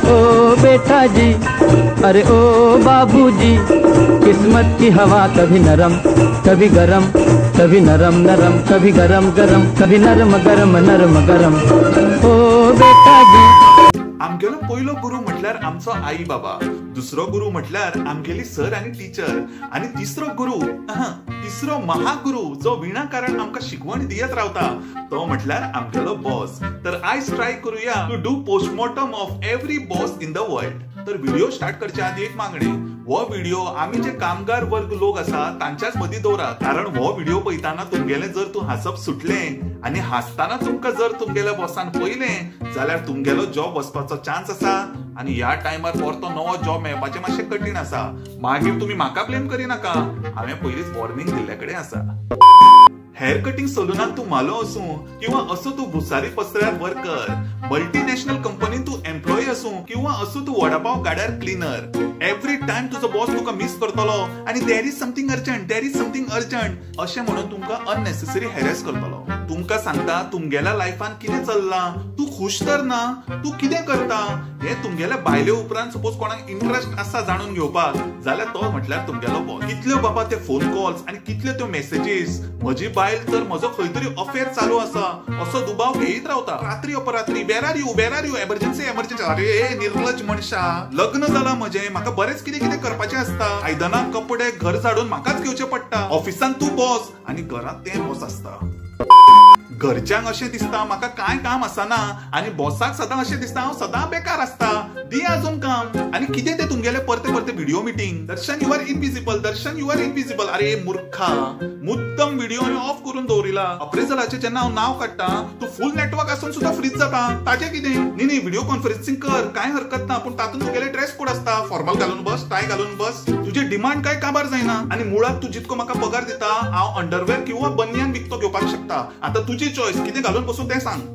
ओ बेटा जी, अरे ओ बाबूजी, किस्मत की हवा कभी नरम कभी गरम, कभी नरम नरम कभी गरम गरम, कभी नरम गरम नरम गरम। ओ बेटा जी। आमगेलो पयलो गुरु म्हटल्यार आमचो आई बाबा, दुसरो गुरु म्हटल्यार आमगेली सर आनी टीचर, आनी तिसरो गुरु, तिसरो महागुरु जो विनाकारण आमकां शिकवण दियत रावता तो म्हटल्यार आमगेलो बॉस। तर आयज ट्राय करूया to do postmortem of every boss in the world. तर व्हिडिओ स्टार्ट करचे आदी एक मागणी, हो व्हिडिओ आमी जे कामगार वर्ग लोक आसा तांच्याच मदीं दवरा, कारण हो व्हिडिओ पळयतना तुमगेलें जर तूं हांसप सुटलें आनी हांसतना तुमकां जर तुमगेल्या बॉसान पळयलें जाल्यार तुमगेलो जॉब वचपाचो चान्स आसा आनी ह्या टायमार परतो नवो जॉब मेळपाचें मातशें कठीण आसा। मागीर तुमी म्हाका ब्लेम करिनाका, हांवें पयलींच वॉर्निंग दिल्ले कडेन आसा। हेअर कटिंग सलूनाक तूं म्हालो आसूं किंवा असो तूं भुसारी पसऱ्यार वर्कर, मल्टीनॅशनल कंपनीन तूं एम्प्लॉई आसूं किंवा असो तूं वडापाव गाड्यार क्लिनर, एवरी टायम तुजो बॉस तुका मिस करतलो आनी there is something urgent, there is something urgent अशें म्हणून तुमकां अननेसेसरी हॅरेस करतलो। तुमकां सांगता तुमगेल्या लायफान कितें चल्लां, तूं खुश तर ना, तूं कितें करता हें तुमगेल्या बायले उपरांत सपोज कोणाक इंट्रस्ट आसा जाणून घेवपाक जाल्यार तो म्हटल्यार तुमगेलो बॉस। कितल्यो बाबा ते फोन कॉल्स आनी कितल्यो त्यो मेसेजीस, म्हजी बायल तर म्हजो खंय तरी अफेअर चालू आसा असो दुबाव घेयत रावता, रात्री अपरात्री, where are you, where are you, emergency emergency. अरे निर्लज मनशा, लग्न जाला म्हजें, म्हाका बरेंच कितें कितें करपाचें आसता, आयदनां कपडे घर झाडून म्हाकाच घेवचें पडटा, ऑफिसान तूं बॉस आनी घरांत तें बॉस आसता। घरच्यांक अशें दिसता म्हाका कांय काम आसना आनी बॉसाक सदां अशें दिसता हांव सदां बेकार आसता, दी अजून काम आनी कितें तें तुमगेलें परते परते video meeting, Darshan you are invisible, Darshan you are invisible. अरे मूर्खा, मुद्दम व्हिडिओ हांवें ऑफ करून दवरिला। अप्रेजलाचें जेन्ना हांव नांव काडटा तूं फूल नेटवर्क आसून सुद्दां फ्रीज जाता, ताजें कितें? न्ही न्ही व्हिडिओ कॉन्फरन्सिंग कर, कांय हरकत ना, पूण तातूंत तुगेलें ड्रेस कोड आसता, फॉर्मल घालून बस, टाय घालून बस, तुजी डिमांड कांय काबार जायना आनी मुळांत तूं जितको म्हाका पगार दिता हांव अंडरवेअर किंवा बनियान विकतो घेवपाक शकता, आतां तुजी चॉयस कितें घालून बसूं तें सांग।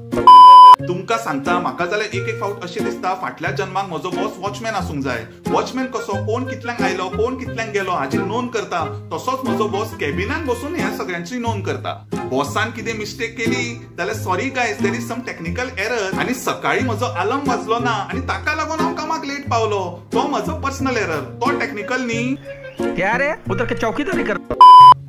तुमकां सांगता म्हाका जाल्यार एक एक फावट अशें दिसता फाटल्या जन्माक म्हजो बॉस वॉचमॅन आसूंक जाय। वॉचमॅन कसो कोण कितल्यांक आयलो कोण कितल्यांक गेलो हाची नोंद करता, तसोच म्हजो बॉस कॅबिनान बसून ह्या सगळ्यांची नोंद करता। बॉसान कितें मिस्टेक केली जाल्यार sorry guys there is some technical error, आनी सकाळी म्हजो अलार्म वाजलो ना आनी ताका लागून हांव कामाक लेट पावलो, तो म्हजो पर्सनल एरर, तो टॅक्निकल न्ही। क्या रे उधर के चौकीदारी कर।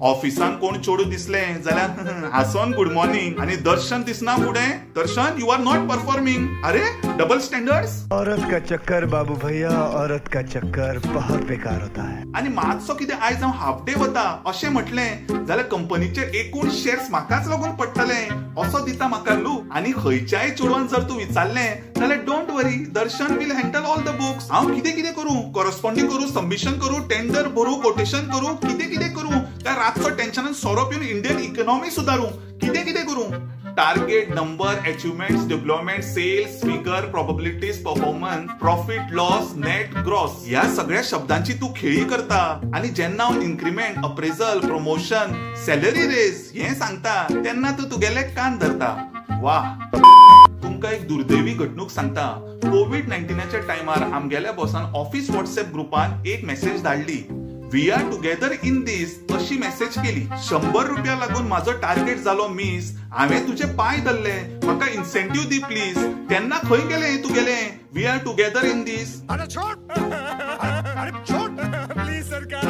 ऑफिसान कोण चेडूं दिसलें जाल्यार हांसोन गुड मॉर्निंग आनी दर्शन दिसना फुडें Darshan you are not performing. अरे डबल स्टँडर्ड्स। औरत का चक्कर बाबू भैया, औरत का चक्कर बहुत बेकार होता है। आनी मातसो कितें आयज हांव हाफ डे वता अशें म्हटलें जाल्यार कंपनीचे एकूण शेर्स म्हाकाच लागून पडटले असो दिता म्हाका लूक। आनी खंयच्याय चेडवान जर तूं विचारलें जाल्यार don't worry Darshan will handle all the books. हांव कितें कितें करूं, कॉरस्पॉन्डिंग करूं, सबमिशन करूं, टेंडर भरूं, कोटेशन करूं, कितें कितें करूं, काय रातचो टेन्शनान सोरो पिवन इंडियन इकॉनॉमी सुदारूं, कितें कितें करूं। Target, number, achievements, development, sales, figure, probabilities, performance, profit, loss, net, gross ह्या सगळ्या शब्दांची तूं खेळी करता आनी जेन्ना हांव increment, appraisal, promotion, salary raise हें सांगता तेन्ना तूं तुगेले कान धरता। वा, तुमकां एक दुर्दैवी घडणूक सांगता। कोवीड-19च्या टायमार आमगेल्या बॉसान ऑफिस व्हॉट्सएप ग्रुपान एक मेसेज धाडली, we are together in this अशी मेसेज केली। 100 रुपया लागून म्हाजो टार्गेट जालो मिस, हांवें तुजे पांय धरले, म्हाका इन्सेंटीव दी प्लीज, तेन्ना खंय गेले तुगेले we are together in this? अरे छोड़, अरे छोड़ प्लीज सरकार,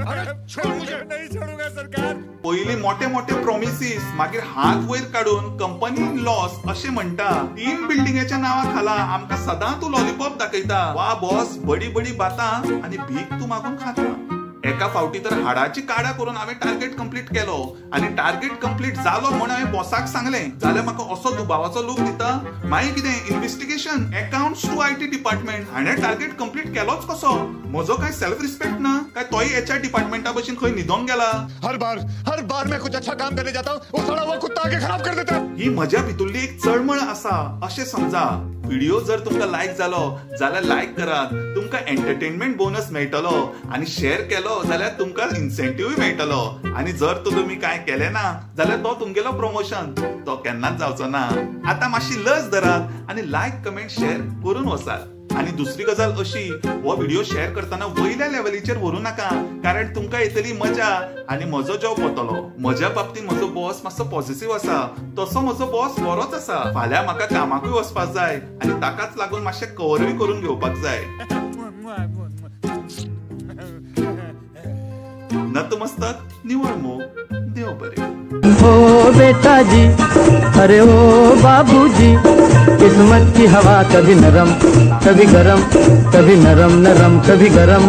अरे छोड़ मुझे, नहीं छोड़ूंगा सरकार। पयलीं मोठे मोठे प्रोमिसीस, मागीर हात वयर काडून कंपनी इन लॉस अशें म्हणटा। टीम बिल्डिंगेच्या नांवा खाला आमकां सदां तूं लॉलीपॉप दाखयता। वा बॉस, बडी बडी बातां आनी भीक तूं मागून खाता। एका फावटी तर हाडाची काडा करून हांवें टार्गेट कंप्लीट केलो आनी टार्गेट कंप्लीट जालो म्हण हांवें बॉसाक सांगलें जाल्यार म्हाका असो दुबावाचो लूक दिता। मागीर कितें investigation, accounts to IT department, हाणें टार्गेट कंप्लीट केलोच कसो? म्हजो काय सेल्फ रिस्पेक्ट ना काय तोय एचआर डिपार्टमेंटा भशेन खंय न्हिदोंक गेला? हर बार मैं कुछ अच्छा काम करने जाता हूँ, वो सड़ा हुआ कुत्ता आके खराब कर देता है। ही म्हज्या भितरली एक चळमळ आसा अशें समजा। व्हिडिओ जर तुमकां लायक जालो जाल्यार लायक करात, तुमकां एंटरटेनमेंट बोनस मेळटलो आनी शेअर केलो जाल्यार तुमकां इन्सेंटिव्ह मेळटलो आनी जर तो तुमी कांय केलें ना जाल्यार तो तुमगेलो प्रमोशन तो केन्नाच जावचो ना। आतां मातशी लज धरात आनी लायक कमेंट शेअर करून वचात। आनी दुसरी गजाल अशी, हो व्हिडिओ शेअर करतना वयल्या लेवलीचेर व्हरूं नाका, कारण तुमकां येतली मजा आनी म्हजो जॉब वतलो. म्हज्या बाबतींत म्हजो बॉस मातसो पॉझिटिव्ह आसा, तसो म्हजो बॉस बरोच आसा. फाल्यां म्हाका कामाकूय वचपाक जाय आनी ताकाच लागून मातशें कवरूय करून घेवपाक जाय. नतमस्तक, निवळ मोग, देव बरें. ओ बेटा जी, अरे ओ बाबूजी, किस्मत की हवा कभी नरम कभी गरम, कभी नरम नरम कभी गरम.